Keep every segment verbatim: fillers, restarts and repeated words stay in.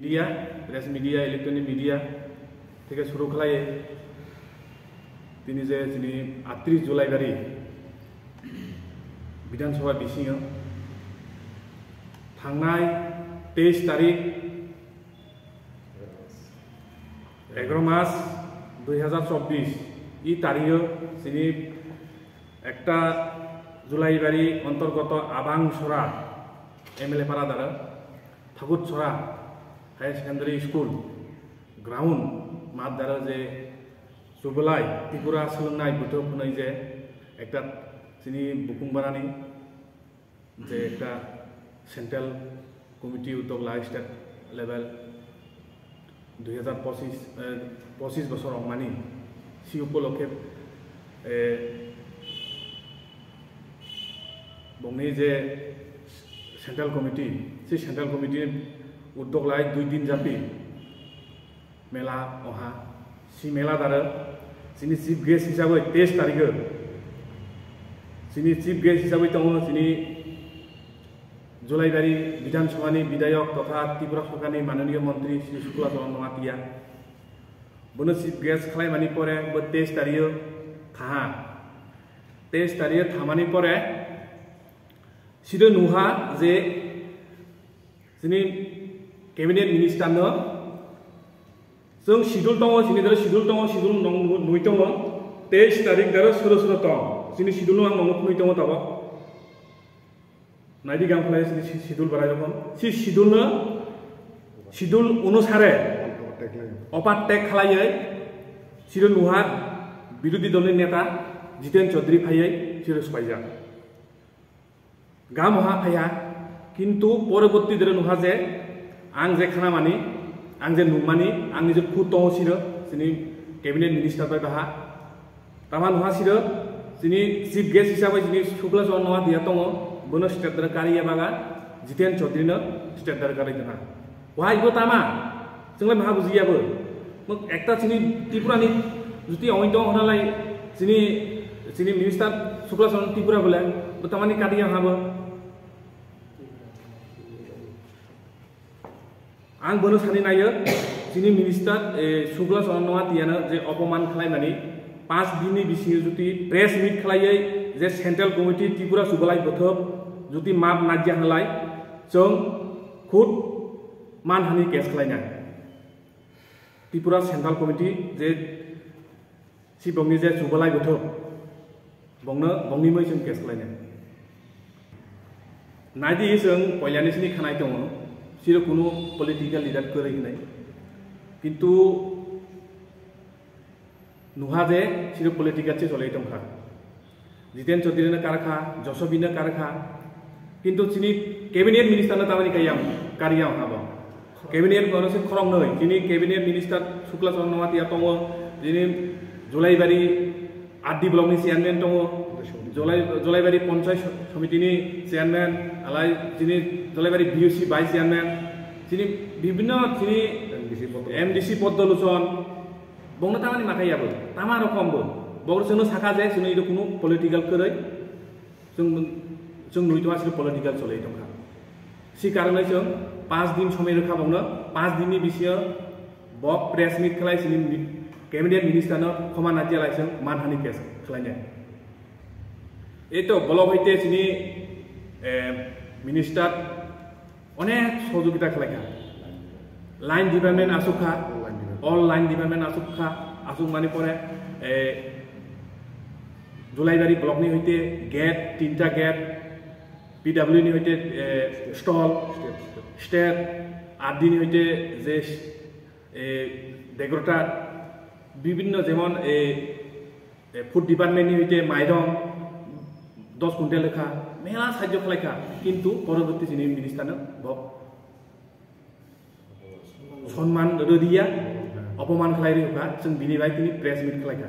Media, press media, electronic media theke suru khlai tini je chini atris July bari Bidhan Sabha bisingo thangnai teis tarik egaro mas dui hazar chobbish i tarigo chini ekta July bari antargoto Abang Sora M L A para dara Thagut Sora Higher Secondary School ground mat dara je Sublai Tripura Swlwngnai Bwthwk hwnwi je ekta chini bukung barani je ekta central committee uddog lai state level dui hazar pochis, eh, pochis bosor wngmani si upolokhe, eh, bongni je central committee, si central committee uddog lai dui din japi mela oha, si mela dara chini chief guest hisabai teis tarigo chini chief guest hisabai tongo chini Julaibari Bidhan Sabhani Bidhayok totha Tripura Sorkarni Mananiya Montri Shri Shukla Charan Noatia. Bono chief guest khlaimani pore bo teis tarigo thaha. Teis tarigo thamani pore sido nuha je chini cabinet minister no chwng schedule tongo, chini dara schedule tongo, schedule nung nui tongo, teis tarik dara soro soro tong. Chini schedule no ang nungwi tongo tabok. Naidi gam khlai si, si, sidul barai rokon. Si sidul no, sidul onusare overtake khlaiwi siro nuha birodhi dolni neta Jiten Chaudhary phaiwi siro swaijak. Gam ha phaiya, kintu poroborti dere nuha je ang je khanamani, ang je nungmani, ang nije khu tongo siro, sini cabinet minister bai baha. Tama nuha siro, chini chief guest hisabai chini Shukla Charan Noatia tongo, bono state dara kariya baga, Jiten Chaudhary no state dara kari dana. Wahai bo tama, chwngle maha bujiya bo. Mo ekta chini Tripura ni juti ongoi tong hona lai, chini, chini minister Shukla Charan Tripura bole, bo tamani kariya ha bo. Ang bono sani naio, chini minister, eh, Shukla Charan Noatia no je opoman khlaimani, panch din ni bisingo juti press meet khlaiwi je central committee Tripura Sublai Bwthwk juti map najya halai, chwng khud manhani case khlainai. Tripura Central Committee je si bongni je Sublai Bwthwk, bongno, bongni mui chwng case khlainai. Naidi chwng poilani sini khanai tongo, siro kunu political leader kwrwi hinai. Kintu nuha je siro political se cholai tongkha. Jiten Chaudhary no karkha, Josobi no karkha. Kintu chini cabinet minister no tamani kayam, kariyam habo. Cabinet kono se khoroknwi, chini cabinet minister Shukla Charan Noatia tongo, chini Julaibari R D block ni chairman tongo, Julai-, Julaibari Panchayat Samiti ni chairman, alai chini Julaibari B U C vice chairman, chini bibhinno chini M D C poddo. M D C poddo luchon, bongno tamani makai yabo, tama rokom bo. Bogor chwngno saka je, chwngno ido kunu political kwrwi, chwng, chwng nui tongma sino political cholai tongkha. Si karonwi chwng panch din somoi rwkha bongno, panch din ni bisingo bo press meet khlai sini mi-, cabinet minister no khoma na jelai chwng manhani case khlainai. Eto bolok hoite sini, eh, minister onek sohojogita khlaikha. Line department asuk kha, all line department asuk kha, asuk mani pore, eh, Julaibari block ni hoite gate, tinta gate, P W ni hoite, eh, stall, step, R D ni hoite je, eh, decorator, bibhinno jemon, eh, eh, food department ni hoite mairong dos quintal lekha, mela sahajyo khlaikha, kintu poroborti chini minister no bo sonman rwriya, opoman khlai rwkha, chwng bini bai tini press meet khlaikha.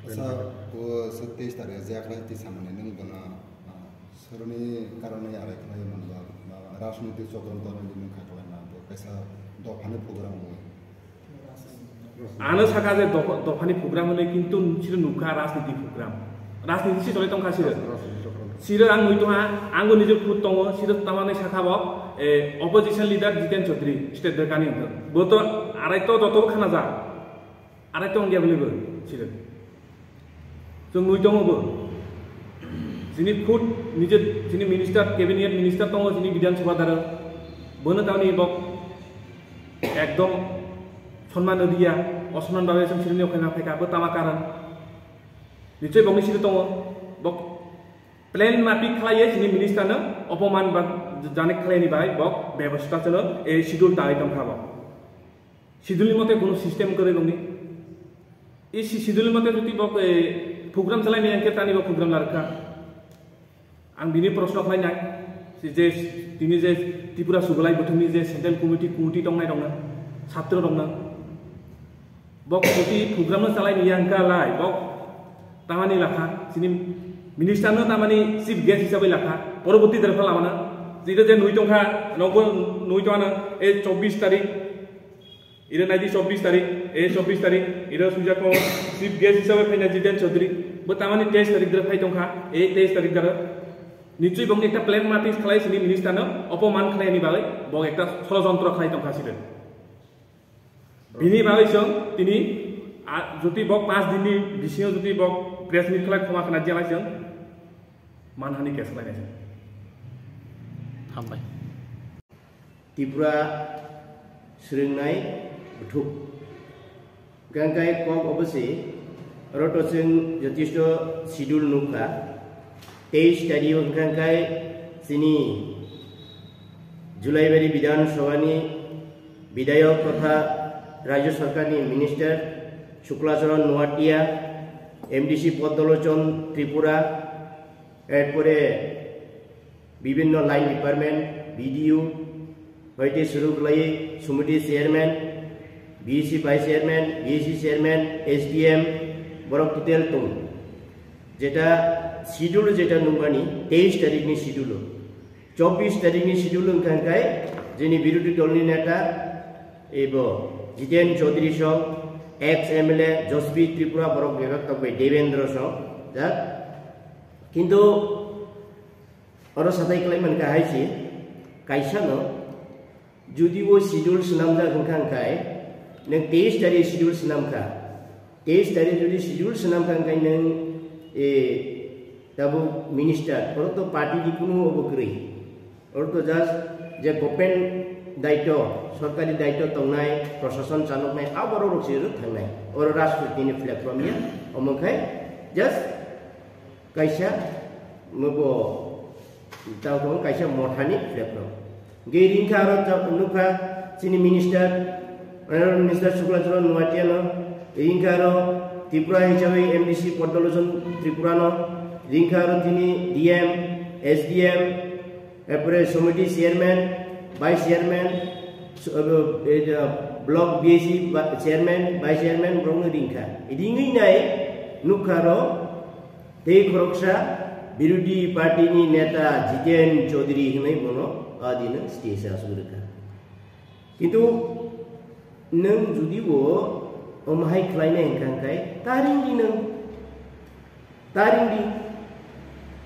Asa, o, so teis tarik je khlai ti samani nwng bono, ah, soroni karone arai khlai manba, ba rajnoitik chokranto ni nwng kha khlai ma, bo kaisa dophani program bo. Ano saka je dopha-, dophani program hwnwi, kintu siro nukha rajniti program. Rajniti si cholai tongkha siro. Rajniti chokranto. Siro ang nui tongha, angbo nijor khud tongo, siro tamani saka bo. Eh, opposition leader Jiten Chaudhary, state derkani hwnkha. Bo to arai to joto khana ja. Arai to wngya bwlwi bo sirwk. Chwng nui tongo bo. Chini khud nije chini minister, cabinet minister tongo chini Bidhan Sabha dara. Bono tamni bok ekdom sonman no diya, osonman babe chwng sirwk ni okhaina phaika, bo tama karan. Nichoi bokni siri tongo. Bok plan mapik khlaiye chini minister no opoman ba janik khlaini bai bok bebosta chwlo, eh, schedule tangwi tongkha bo. Schedule ni mote kono system kwrwi rwngni. I si schedule ni mote jodi bok, eh, program chalai ni hwnkhe tani bo program larwkha. Ang bini proshno khlainai, si je tini je Tripura Suglai Bothomni je Central Committee, committee tongnai rokno, satro rokno, bok jodi program no chalai ni hwnkha lai, bok tamani lakha, chini minister no tamani chief guest hisabai lakha, poroborti derpha lamana, jida je nui tongkha, nokbo nui tongana, e chobbish tarik, Ira naidi chobbish tarik, e chobbish tarik, ira sujak ko chief guest hisabe phaina Jiten Chaudhary, bo tamani teis tarik dara phai tongkha, e teis tarik dara. Nichoi bong ekta plan matis khlai sini minister no opoman khlai ni bagwi, bong ekta sorojontro khlai tongkha sini. Bini bagwi song tini a, jodi bok panch din ni bisingo jodi bok press meet khlai khoma khna jelai song manhani case khlai nai song. Hambai. Tripura swrwngnai buthuk. Hwnkhe kok obo se, oro to chwng jotisto schedule nukha. Teis tario hwnkhe chini Julaibari Bidhan Sabhani Bidhayok totha Rajya Sarkarni Minister Shukla Charan Noatia, M D C Poddolochon Tripura, erpore bibhinno line department, B D O, hoite suru khlai Sumiti chairman, B C vice chairman, B C chairman, S D M, borok total tongo. Jeta schedule jeta nungmani teis tarikni schedule. Chobbish tarikni schedule wngkha hwnkhe jini birodhi dolni neta ebo Jiten Chaudhary song, ex M L A Jaswant Tripura borok bebak tokbai Devendra song, jak. Kintu oro satai khlai mankha hai se, kaisa no jodi o schedule swnamjak wngkha hwnkhe, nwng teis tarik schedule swnamkha, teis tarik jodi schedule swnamkha hwnkhe nwng, e, tabuk minister, oro to party ni kunu obo kwrwi, oro to just je government daito, sorkari daito tongnai, prosason chanoknai, aborok rok se thangnai, oro rajniti ni platform ya, omo khai just Kaisa, nobo, tang tong kaisa mothani platform. Ge ringkha aro ta nukha chini minister, Honorable Minister Shukla Charan Noatia no, ringkha aro Tripura hisabe M D C Poddolochon Tripura no, ringkha aro tini D M, S D M, Erpore Somiti chairman, vice chairman, so-, eh, eh, block B A C ba-, chairman, vice chairman borokno ringkha. Ringwi nai nukha ro tei khoroksa birodhi party ni neta Jiten Chaudhary hinwi bono a dino stage o aswk rwkha. Kintu nwng jodi bo omo hai khlainai hwnkha hwnkhe ta ringdi nwng, ta ringdi.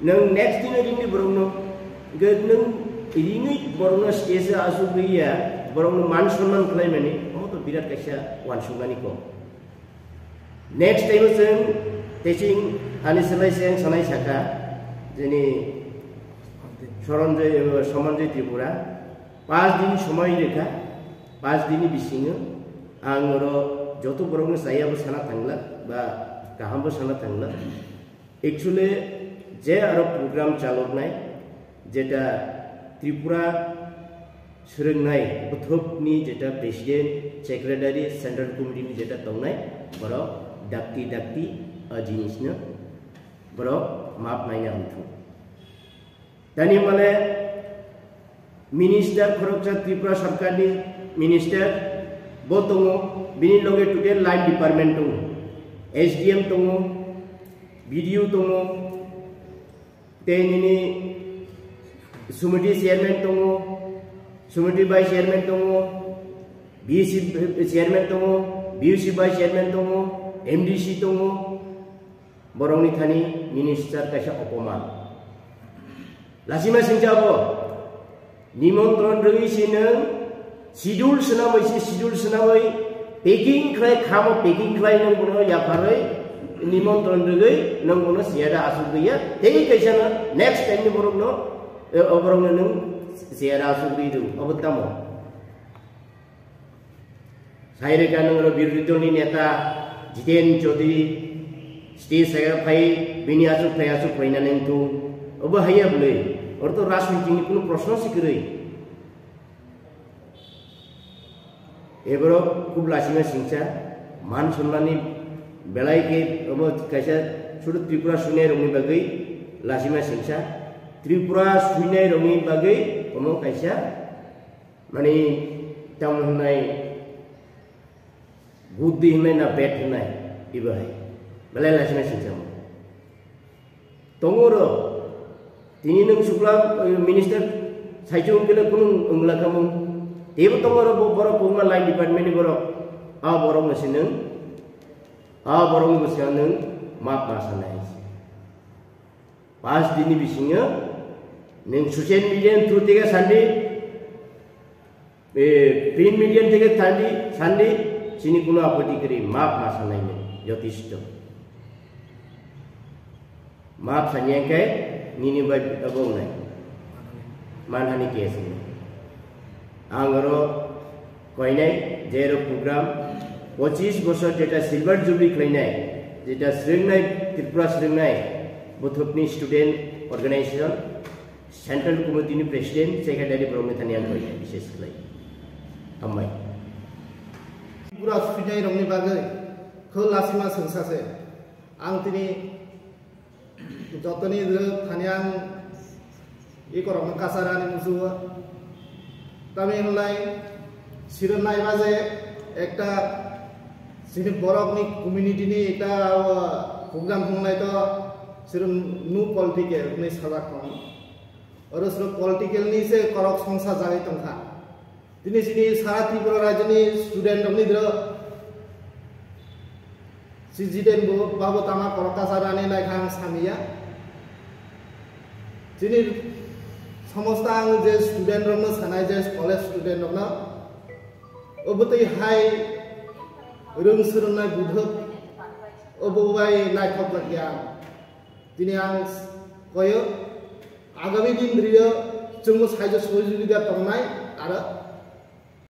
Nwng next din o ringdi borokno. Hwnkhe nwng ringwi borokno stage o aswk rwya, borokno man sonman khlaimani, omo to birat kaisa uansukmani kok. Next time o chwng tei chwng ani swlai se ang sanai sakha, jeni Soronjoy, Somonjoy Tripura. Pas din somoi rwkha, pas din ni bisingo ang oro joto borokno chaya bo sana thanglak ba kaham bo sana thanglak. Actually, je aro program chaloknai, jeta Tripura swrwngnai bothopni jeta president, secretary, central committee ni jeta tongnai, borok dakti dakti a jinisno borok map naina wngthung. Tani male minister khoroksa Tripura sarkarni minister bo tongo, bini loge total line department tongo, S D M tongo, B D O tongo, tei nini Somiti chairman tongo, Somiti vice chairman tongo, B C chairman tongo, B C vice chairman tongo, M D C tongo, Borokni thani minister kaisa opoman. Lachima singcha bo. Nimontron rwgwi se nwng schedule swnamwi se schedule swnamwi packing khlai khamo packing khlai nwng bono yapharwi nimontron rwgwi nwng bono siyada asuk gwiya tei kaisa no next time ni borok no, eh, borok no nwng siyada asuk gwi rw obo tamo. Sai rwkha nwng oro birodhi dolni neta Jiten Chaudhary stage saka phai bini aswk phai aswk phai nani wngthung. Obo haiya bwlwi. Oro to rajniti ni kunu proshno se kwrwi. Eborok khub lasima singsa, man sonmani belai khe obo kaisa sudu Tripura suinai rokni bagwi lasima singsa. Tripura suinai rokni bagwi omo kaisa mani tamo hwnai good day hwnai na bad hwnai ibo hai belai lasima singsa mo. Tongo ro, tini nwng sukla, eh, minister saichung kele kunu wngla kamo. Tebo tongo ro bo-, borok kwbangma line department ni borok. A borok no se nwng, a borok no se nwng map ma sanai. Pas din ni bisingo nwng social media ni through tega sandi, eh, print media tega sandi, sandi, chini kuno apoti kwrwi map ma sanai nwng, jotisto. Map sanya khe nini bai abo nai. Manhani case ni. Ang oro koinai, je oro program pochis bosor jeta silver jubilee khlainai, jeta srwngnai, Tripura srwngnai, bothopni student organization, central committee ni president, secretary borok ni thani ang koinai, bises khlai. Hambai. Tripura suinai rokni bagwi kho lasima sengsa se. Ang tini jotoni rwk thani ang ikorokno kachar ani musugo. Tamni hwnlai siro naiba je ekta chini borokni community ni ekta, o, program hunglai to siro no political hwnwi sajak tongo. Oro siro political ni se korok songsa jagwi tongkha. Tini chini sara Tripura rajyoni student rokni dro si Jiten bo babo tama korok kasa rani nai kha ang samiya. Chini somosta ang je student rokno sanai je college student rokno obotwi hai rwng swrwngnai budhok obo bai naithok lakya. Tini ang koyo agami din rio chwngno saijo sohojogita tongnai aro